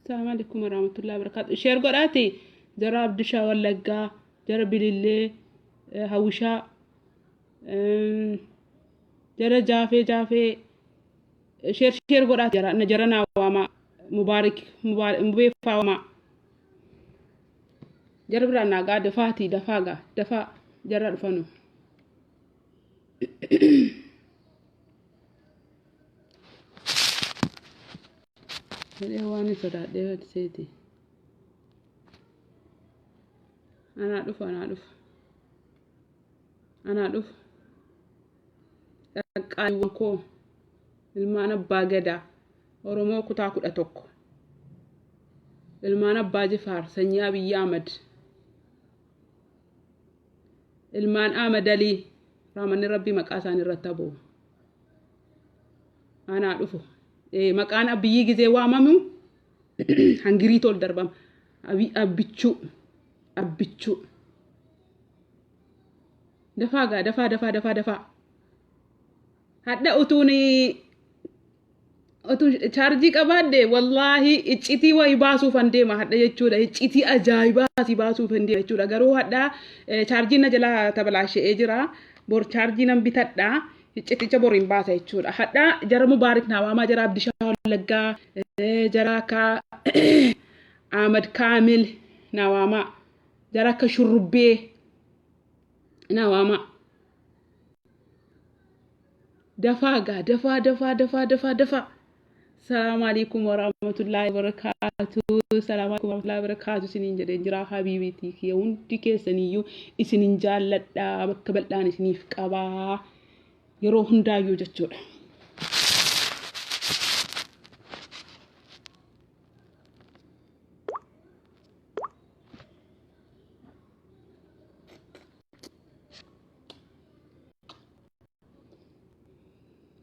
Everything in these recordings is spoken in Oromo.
Assalamu alaikum warahmatullahi wabarakatuh. Share godhaati jara Abdishaa Wallaggaa, jara Bilillee, Hawwishaa, jara Jaafee Jaafee share share godhaati jara na jara naa waamaa Mubaarik Mubee faa waamaa. Jara biraan naa gaa dafaatii dafaa gaa dafaa jara dhufanu. Jedhee waan hin sodaadhee seeti. Anaa dhufu anaa dhufu. Anaa dhufu. Qaqqaaliiwwan koo ilmaan abbaa gadaa Oromoo kutaa 11. Ilmaan abbaa Jifaar sanyii Abiyyi Ahmad. Ilmaan Ahmad Alii raamanni rabbii maqaa isaanii irratti haa bu'u. Anaa dhufu. Maqaan Abiyyii gizee waamamu hangiriitu ol darbama. Abbichuu. Abbichuu. Dafaa gaa dafaa dafaa dafaa dafaa. Hadha utuun utuu chaarjii qabaadhe wallaahi iccitii wayii baasuufan deema hadha jechuudha. Iccitii ajaa'ibaa si baasuufan deema jechuudha. Garuu hadha chaarjiin na jalaa tabalaashe'ee jira. Bor chaarjii nan bitadha. Icciticha bor hin baasa jechuudha. Hadha jara Mubaarik naa waamaa jara Abdishaa Wallaggaa jara akka Ahmad Kaamil naa waamaa jara akka Shurrubbee naa waamaa. Dafaa gaa dafaa dafaa dafaa dafaa dafaa. Salaamu alaikum warahmatullahi wabarakatuh. Salaamu alaikum warahmatullahi wabarakatuh. Isiniin jedheen jira habiibiitii kiyya hundi keessaniyyuu isinin jaalladha bakka bal'aan isiniif qabaa yeroo hundaayyuu jechuudha.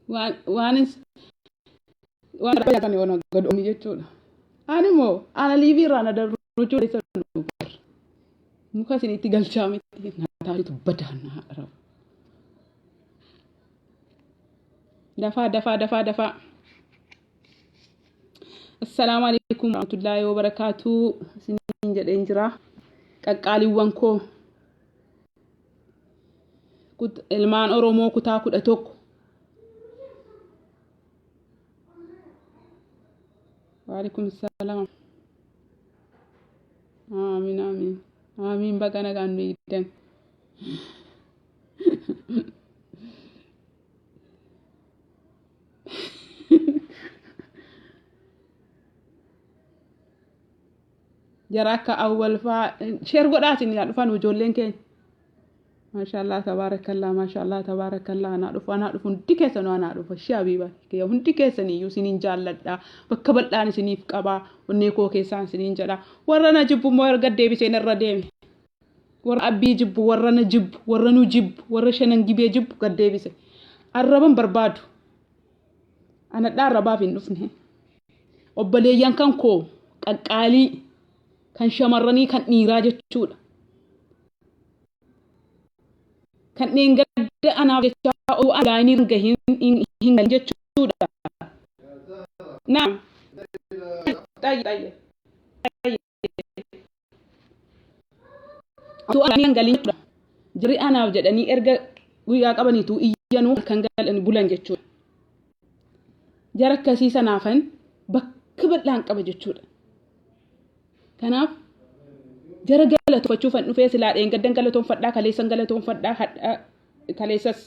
Waan waanis waan argatan yoona godhoni jechuudha. Ani immoo ana liivii irraa na darbuchuu keessa muka isin itti galchaa miti na taasisu badaan na haadha. Dafaa dafaa dafaa dafaa. Assalaamu alaikum warahmatullaahi wabarakaatuu isiniin jedheen jira. Qaqqaaliiwwan koo ilmaan Oromoo kutaa 11. Waalaikum salaam. Amiin amiin. Amiin baga nagaan nu eegdan. Jara akka awwal faa sheer godhaatiin yaa dhufan ijoolleen keenya. Maashaallah tabaarakallaa maashaallah tabaarakallaa anaa dhufu anaa dhufu hundi keessanuu anaa dhufu ishee habiiba kiyya hundi keessaniyyuu isiniin jaalladha bakka bal'aan isiniif qaba onnee koo keessaan isiniin jedha warra na jibbu immoo erga deebiseen irra deeme warra abbii jibbu warra na jibbu warra nu jibbu warra shanan gibee jibbu gad deebise arraban barbaadu anadhaa arrabaaf hin dhufne obboleeyyan kan koo qaqqaalii kan shamarranii kan dhiiraa jechuudha. Kan dheengadda anaaf jecha oduu laayinii hin gahin hin galin jechuudha. Naam. Xayye xayye. Xayye. Utuu laayinii hin galin jechuudha. Jarri anaaf jedhanii erga guyyaa qabaniitu iyyanuu kan galan bulan jechuudha. Jara akkasii sanaafan bakka bal'aan qaba jechuudha. Kanaaf jara galatoonfachuufan dhufee silaa dheengaddan galatoonfadhaa kaleessan galatoonfadhaa hadha kaleessas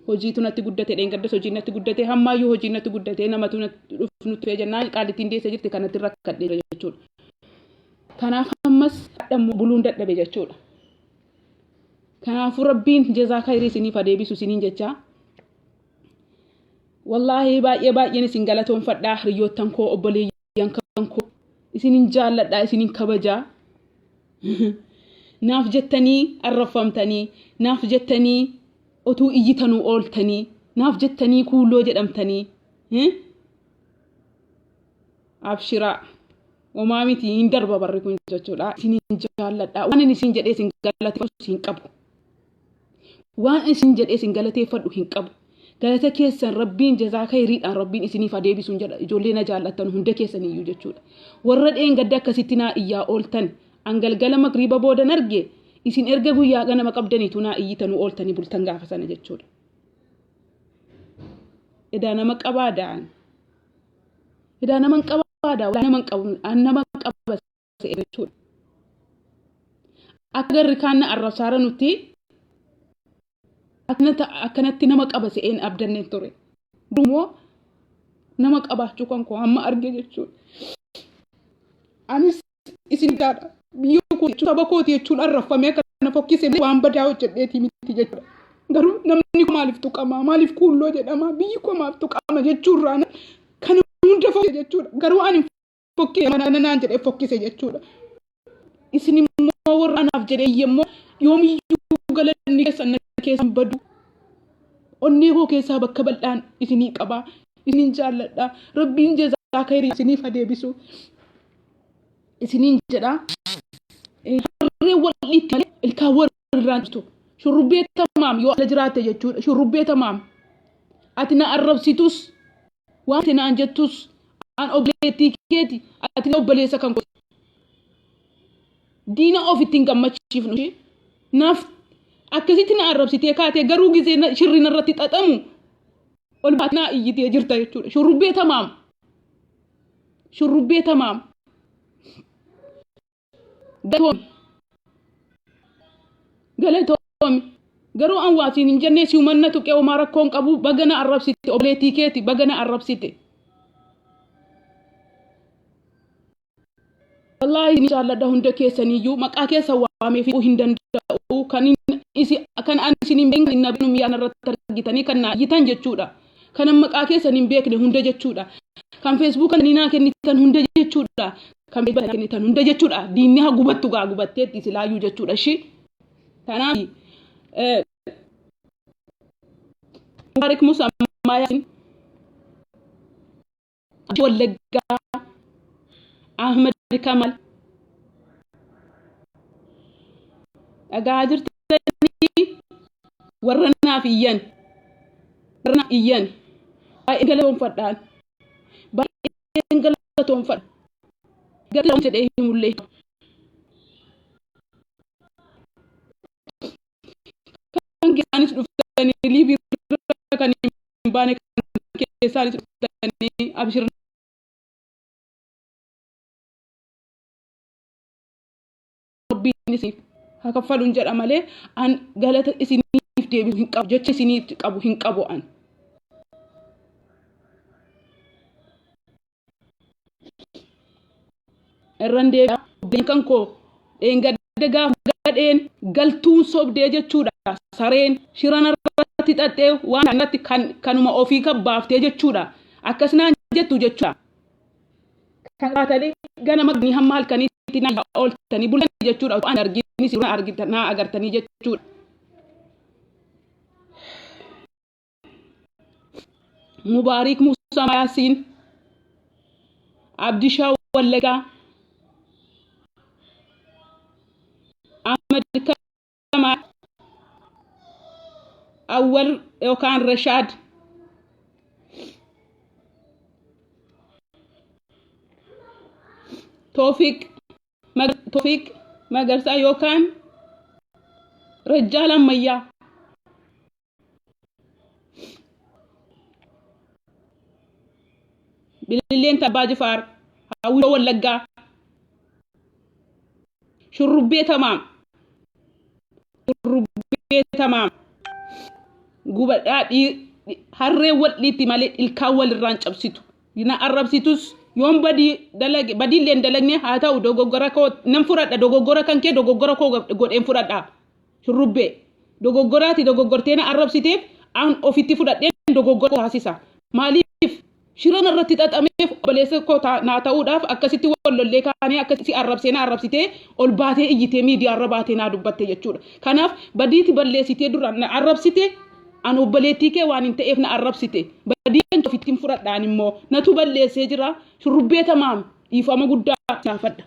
hojiitu natti guddate dheengaddas hojiin natti guddate hammaayyuu hojiin natti guddate namatu natti dhufu nutti dhufee jennaan qaalittiin deessee jirti kanatti rakkadhee jira jechuudha. Kanaaf ammas hadha immoo buluun dadhabe jechuudha. Kanaafuu rabbiin jazaa khayrii isiniif haa deebisu isiniin jechaa. Wallaahi baay'ee baay'een isin galatoonfadha hiriyoottan koo obboleeyyan kan koo isinin jaalladha isinin kabajaa. Naaf jettanii arrabfamtanii naaf jettanii otuu iyyitanuu ooltanii naaf jettanii kuuloo jedhamtanii abshiraa homaa miti hin darba barri kun jechuudha isinin jaalladha waan inni isin jedhee isin galateeffadhu hin qabu waan isin jedhee isin galateeffadhu hin qabu galata keessan rabbiin jazaa kayriidhaan rabbiin isiniif haa deebisuun jedha ijoollee na jaallattan hunda keessaniyyuu jechuudha warra dheengadda akkasitti naa iyyaa ooltan an galgala magriiba boodan arge isin erga guyyaa ganama qabdaniitu naa iyyitanuu ooltanii bultan gaafa sana jechuudha edaa nama qabaa da'an Edaa naman qabaadha walaa naman qabu an nama qaba se'e jechuudha. Akka garri kaan na arrabsaara nuti akkanatti nama qaba se'een abdanneen ture. Immoo nama qabaachuu kan koo amma arge jechuudha. Anis isin gaadha. Biyya koo jechuun saba kooti jechuun arrabfamee akka na fokkise waan badaa hojjedheetii miti jechuudha. Garuu namni koo maaliif tuqama? Maaliif kuulloo jedhama? Biyyi koo maaf tuqama jechuurraa kana hunda fokkise jechuudha. Garuu ani fokkise mana naan jedhee fokkise jechuudha. Isin immoo warra anaaf jedhee immoo yoomiyyuu galanni keessan na keessan badu. Onnee koo keessaa bakka bal'aan isinii qaba. Isinin jaalladha. Rabbiin jazaa khayrii isiniif haa deebisu. Isiniin jedha. Harree wal dhiitti malee ilkaan wal irraan jirtu. Shurrubbee tamaam yoo ala jiraatte jechuudha. Shurrubbee tamaam. Ati na arrabsitus waan ati naan jettus an obboleettii keeti ati obboleessa kan kooti. Diina of ittiin gammachiifnu. Naaf akkasitti na arrabsitee kaatee garuu gizee shirri narratti xaxamu ol baatee naa iyyitee jirta jechuudha. Shurrubbee tamaam. Shurrubbee tamaam. Galatoomi. Galatoomi. Garuu an waa siin hin jennee si humanna tuqee homaa rakkoo hin qabu baga na arrabsite obboleettii keeti baga na arrabsite. Wallaahi ni jaalladha hunda keessaniyyuu maqaa keessa waamee fixuu hin danda'u kan isi kan ani isin hin beekne na beeknu miidhaan irratti argitanii kan na iyyitan jechuudha. Kan maqaa keessan hin beekne hunda jechuudha. Kan feesbuuka ni naa kennitan hunda jechuudha. Kan feesbuuka kennitan hunda jechuudha. Diinni haa gubattu gaa gubatteetti silaayyuu jechuudha ishii. Kanaaf Mubaarik Musa Ammayyaa Wallaggaa Ahmad Kamal dhagaa jirtanii warra naaf iyyan warra naaf iyyan baay'ee galatoonfadhaan baay'een galatoonfadha galatoon jedhee himullee kan keessaanis dhuftanii liivii irra kan hin baane kan keessaanis dhuftanii abshir rabbiin isiniif haa kaffaluun jedha malee an galata isiniif deebisu hin qabu jecha isiniif qabu hin qabu an. Irran deebi'a obboleen kan koo dheengadda gaafa gadheen galtuun sobdee jechuudha sareen shira narratti xaxxee waan irratti kan kanuma ofii kabbaaftee jechuudha akkas naan jettu jechuudha. Kan baatanii ganama ni hamma halkaniitti na ooltanii bultanii jechuudha utuu ani arginis na argitan na agartanii jechuudha. Mubaarik Musaa Yaasiin Abdishaa Wallaggaa Ahmad Kamal Awwal yookaan Rashaad Toofiq Toofiq Magarsaa yookaan Rajjaal Ammayyaa Bililleen Abbaa Jifaar Hawwii Wallaggaa Shurrubbee tamaam. Shurrubbee tamaam. Gubadhaa harree wal dhiitti malee ilkaan walirraan cabsitu. Na arrabsitus yoon badii dalage badiillee hin dalagne haa ta'u dogoggora koo nan fudhadha dogoggora kan kee dogoggora koo godheen fudhadha. Shurrubbee dogoggoraati dogoggortee na arrabsiteef an ofitti fudhadheen dogoggora koo taasisa. Maaliif shira narratti xaxameef obboleessa koo naa ta'uudhaaf akkasitti wal lollee kaanee akkasitti arrabsee na arrabsitee ol baatee iyyitee miidiyaarra baatee naa dubbatte jechuudha. Kanaaf badiiti balleessitee duraan na arrabsite an obboleettii kee waan hin ta'eef na arrabsite. Badii kan ofitti hin fudhadhaan immoo natu balleessee jira. Shurrubbee tamaam dhiifama guddaa gaafadha.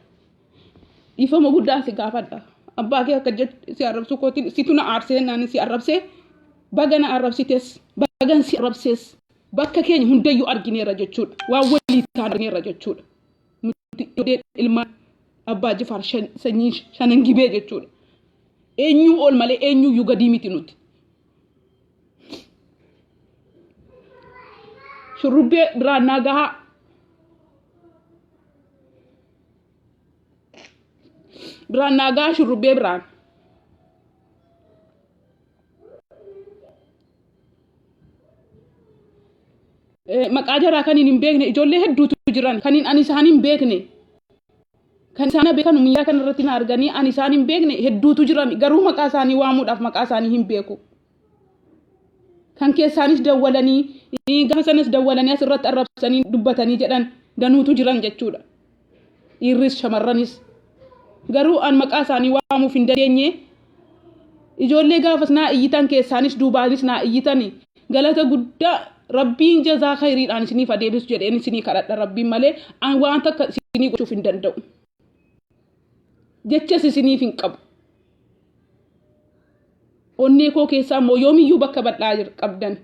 Dhiifama guddaa si gaafadha. Abbaa kee akka jettu si arrabsuu kootiin situ na aarsee naan si arrabsee baga na arrabsites bagan si arrabsees bakka keenya hundayyuu argineerra jechuudha. Waan walii taane argineerra jechuudha. Nuti ijoolleen ilmaan abbaa jifaar sanyii shanan gibee jechuudha. Eenyuu ol malee eenyuyyuu gadii miti nuti. Shurrubbee biraan naa gahaa. Biraan naa gahaa shurrubbee biraan. Maqaa jaraa kan hin beekne ijoollee hedduutu jiran kan ani isaan hin beekne kan isaan beekan miidiyaa kana irratti na arganii ani isaan hin beekne hedduutu jiran garuu maqaa isaanii waamuudhaaf maqaa isaanii hin beeku. Kan keessaanis dawwalanii gaafa sanas dawwalanii asirratti arrabsanii dubbatanii jedhan danuutu jiran jechuudha. Dhiirris shamarranis. Garuu an maqaa isaanii waamuuf hin dandeenye. Ijoollee gaafas naa iyyitan keessaanis duubaanis naa iyyitan galata guddaa rabbiin jazaa khayriidhaan isiniif adeebisu jedheen isinii kadhadha rabbiin malee an waan takka isinii gochuuf hin danda'u. Jechas isiniif hin qabu. Onnee koo keessaa immoo yoomiyyuu bakka bal'aa qabdan.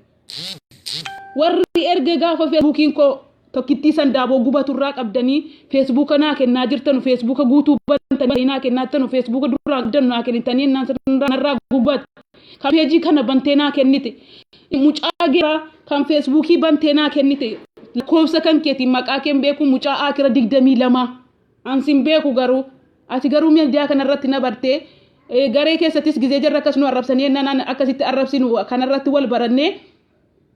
Warri erga gaafa feesbuukiin koo tokkittii san daaboo gubaturraa qabdanii feesbuuka naa kennaa jirtanu feesbuuka guutuu bantanii naa kennaa jirtanu feesbuuka duraan qabdanu naa kennitanii narraa gubat kan peejii kana bantee naa kennite mucaa geeraa kan feesbuukii bantee naa kennite lakkoofsa kan keetiin maqaa keen beeku mucaa akira 22 An sin beeku garuu. Ati garuu miidiyaa kanarratti na bartee garee keessattis gizee jarri akkas nu arrabsanii jennaan akkasitti arrabsinu kanarratti wal barannee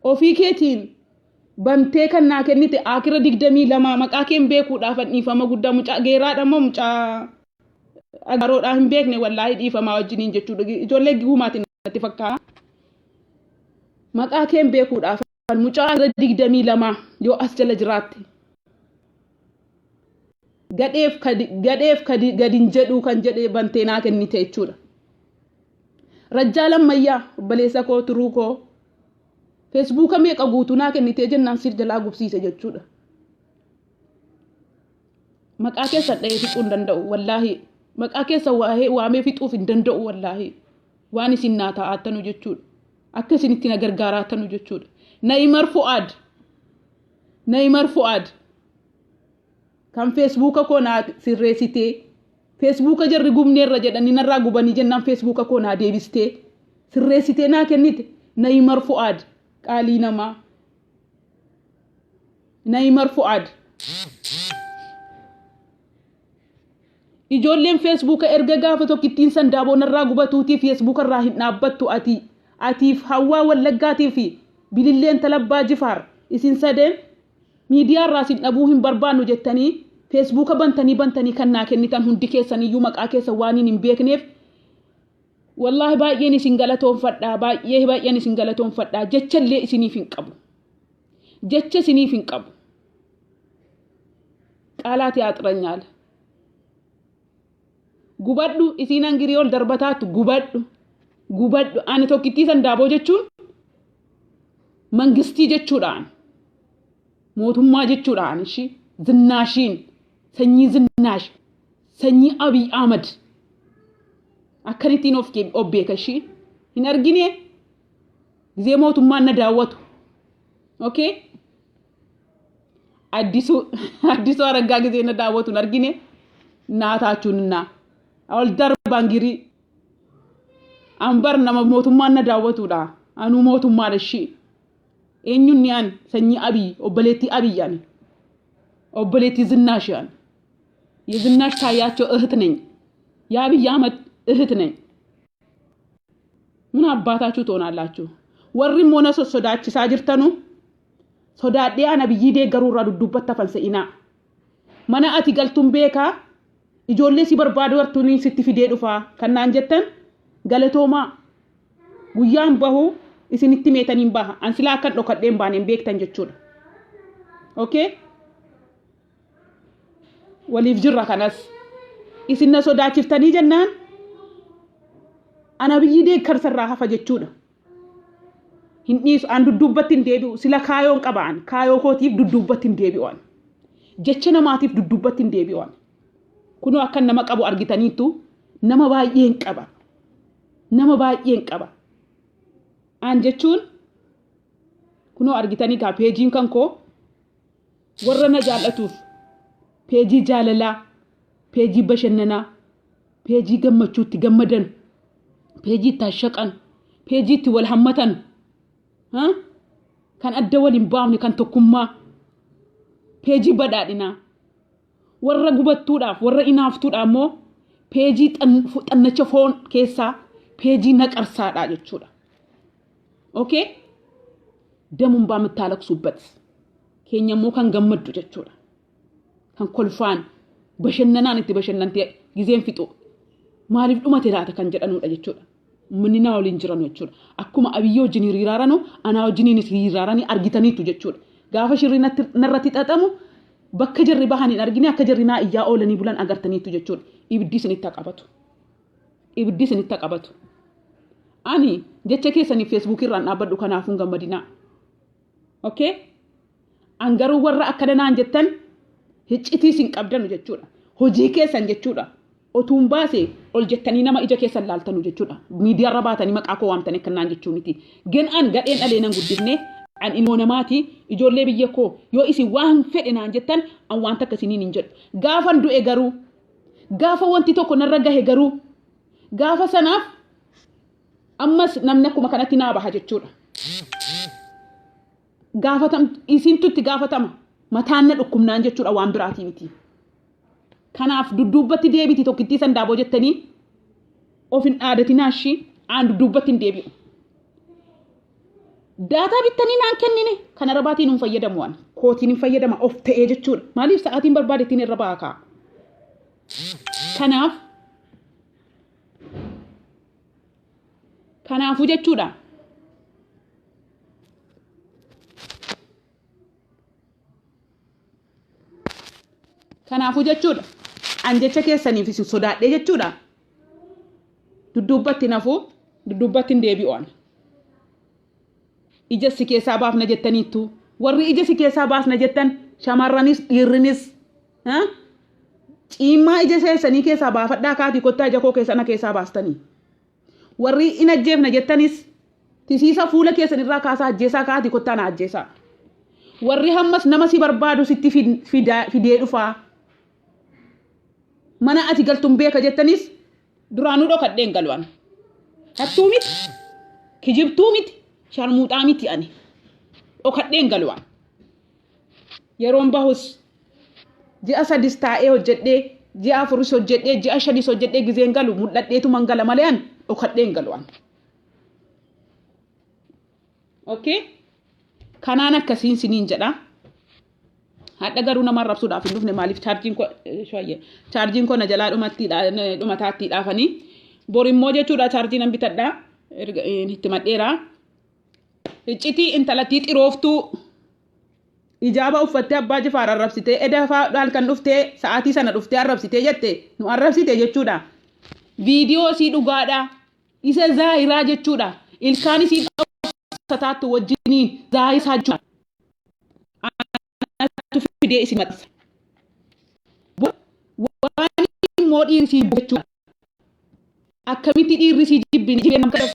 ofii keetiin bantee kan naa kennite akira 22 maqaa keen beekuudhaaf an dhiifama guddaa mucaa geeraadha moo mucaa agaaroodhaa hin beekne wallaahi dhiifamaa wajjiniin jechuudha ijoollee guumaatiin natti fakkaata. Maqaa keen beekuudhaaf mucaa akira 22 yoo as jala jiraatte. Gadheef gadheef gadin jedhuu kan jedhee bantee naa kennite jechuudha. Rajjaa Lammayyaa obboleessa koo turuu koo feesbuuka meeqa guutuu naa kennitee jennaan sir jalaa gubsiise jechuudha. Maqaa keessan dhahee fixuu hin danda'u wallaahi. Maqaa keessan waamee fixuuf hin danda'u wallaahi. Waan isin naa ta'aattanu jechuudha. Akka isin itti na gargaaraattanu jechuudha. Nayimar Fu'aad. Nayimar Fu'aad. Kan feesbuuka koo naa sirreessitee feesbuuka jarri gubneerra jedhanii narraa gubanii jennaan feesbuuka koo naa deebistee sirreessitee naa kennite Nayimar Fu'aad qaalii namaa Nayimar Fu'aad. Ijoolleen feesbuuka erga gaafa tokkittiin san daaboo narraa gubatuutii feesbuuka irraa hin dhaabbattu ati atiif hawwaa wallaggaatii fi bililleen talabbaa jifaar isin sadeen Miidiyaa irraa isin dhabuu hin barbaannu jettanii feesbuuka bantanii bantanii kan naa kennitan hundi keessaniyyuu maqaa keessan waaniin hin beekneef wallaahi baay'een isin galatoonfadha baay'ee baay'een isin galatoonfadha jecha illee isiniif hin qabu jecha isiniif hin qabu qaalaati aaxiranyaala gubadhu isiin hangirii ol darbataattu gubadhu gubadhu ani tokkittii san daaboo jechuun mangistii jechuudhaan mootummaa jechuudhaan ishii zinnaashiin sanyii zinnaash sanyii Abiy Ahmad akkanittiin of beeka ishii hin argine gizee mootummaan na daawwatu okay Addisuu Addisuu Araggaa gizee na daawwatu hin argine naataachuun na ol darbaan girii An bar nama mootummaan na daawwatudha. Anuu mootummaadha ishii. Eenyuun ni an sanyii Abiy obboleettii Abiy ani. Obboleettii Zinnaash ani. የዝናሽ ታያቸው እህት ነኝ። የአብይ አህመድ እህት ነኝ። ምን አባታችሁ ትሆናላችሁ? Warri immoo na sossodaachisaa jirtanu sodaadhee ana biyyii deeggaruu irraa dudduubbatti hafan se'inaa. Mana ati galtuun beekaa, ijoollee si barbaadu hartuun sitti fidee dhufaa kan naan jettan galatoomaa. Guyyaan bahu isinitti meetaniin baha. An silaa akkan dhokadhee hin baane hin beektan jechuudha. Okay? Waliif jirra kanas. Isin na sodaachiftanii jennaan ana biyyii deeggarsa irraa hafa jechuudha. Hin dhiisu, an dudduubbatti hin deebi'u. Sila kaayoon qaba, an kaayoo kootiif dudduubbatti hin deebi'u, an jecha namaatiif dudduubbatti hin deebi'u. An kunoo akkan nama qabu argitaniittu. Nama baay'een qaba, nama baay'een qaba an jechuun. Kunoo argitanii kaa, peejiin kan koo warra na jaallatuuf peejii jaalalaa, peejii bashannanaa, peejii gammachuutti gammadan, peejii itti hashaqan, peejii itti wal hammatan, kan adda wal hin baafne, kan tokkummaa, peejii badhaadhinaa. Warra gubattuudhaaf, warra inaaftuudhaaf immoo peejii xannacha foon keessaa, peejii naqarsaadha jechuudha. Okay? ደሙን የምታለቅሱበት keenya immoo kan gammaddu jechuudha. Kan kolfaan bashannanaan itti bashannantee gizeen fixu maaliif dhumate laata kan jedhanudha jechuudha. Uummanni naa waliin jiran jechuudha. Akkuma Abiyyi wajjin hiriiraaranu anaa wajjiniinis hiriiraaranii argitaniitu jechuudha. Gaafa shirri narratti xaxamu bakka jarri bahan hin argine, akka jarri naa iyyaa oolanii bulan agartaniitu jechuudha. Ibiddi isinitti haa qabatu. Ibiddi isinitti haa qabatu. Ani jecha keessaniif Feesbuukii irraan dhaabbadhu, kanaafuu hin gammadinaa. Okay? An garuu warra akkana naan jettan hiccitii isin qabdanu jechuudha. Hojii keessan jechuudha. Otuun baase ol jettanii nama ija keessan laaltanu jechuudha. Miidiyaarra baatanii maqaa koo waamtanii akka naan jechuu miti. Gen an gadheen dhalee nan guddifne, an ilmoo namaati. Ijoollee biyya koo, yoo isin waan fedhe naan jettan an waan takka isiniin hin jedhu. Gaafan du'e garuu, gaafa wanti tokko narra gahe garuu, gaafa sanaaf ammas namni akkuma kanatti naa baha jechuudha. Gaafatam isintu itti gaafatama. Mataan na dhukkubnaan jechuudha, waan biraatii miti. Kanaaf dudduubbatti deebiti tokkittii san daaboo jettanii of hin dhaadatinaa ishii, aan dudduubbatti hin deebi'u. Daataa bittanii naan kennine kan arabaatiin hin fayyadamu, ani kootiin hin fayyadama of ta'ee jechuudha. Maaliif sa'aatiin barbaade ittiin irra ba'a ka'a. Kanaafuu jechuudha. Kanaafuu jechuudha. An jecha keessaniif isin sodaadhee jechuudha. Dudduubbatti nafuu dudduubbatti hin deebi'u ani. Ija si keessaa baafna jettaniittu. Warri ija si keessaa baasna jettan shamarranis dhiirrinis ciimmaa ija keessanii keessaa baafadhaa kaatii kottaa ija koo keessa na keessaa baastanii. Warri in ajjeefna jettanis tisiisa fuula keessan irraa kaasaa ajjeesaa kaatii kottaa na ajjeesaa. Warri hammas nama si barbaadu sitti fidee dhufaa. Mana ati galtuun beeka jettanis duraanuu dhokadhee hin galu ani. Hattuu miti, kijibtuu miti, sharmuuxaa miti ani. Dhokadhee hin galu ani. Yeroon bahus ji'a 3s taa'ee hojjedhee, ji'a 4s hojjedhee, ji'a 5s hojjedhee gizeen galu mul'adheetuman gala malee ani dhokadhee hin galu ani. Okay? Kanaan akkasiin siniin jedha. Hadha garuu nama arrabsuudhaaf hin dhufne. Maaliif chaarjiin koo shwayye chaarjiin koo na jalaa dhumataatti dhaafanii. Bor immoo jechuudha chaarjii nan bitadha, itti madheera. Iccitii intalattii xirooftuu ijaaba uffattee Abbaa Jifaar arrabsitee eda halkan dhuftee sa'aatii sana dhuftee arrabsitee jette nu arrabsite jechuudha. Viidiyoo isii dhugaadha. Isa zaahiraa jechuudha. Ilkaan isii dhoksataattu wajjiniin zaahisaa jechuudha. Anatu fidee isin maxxansa. Waan immoo dhiirri sii jechuudha. Akkamitti dhiirri sii jibbine jibbee nama.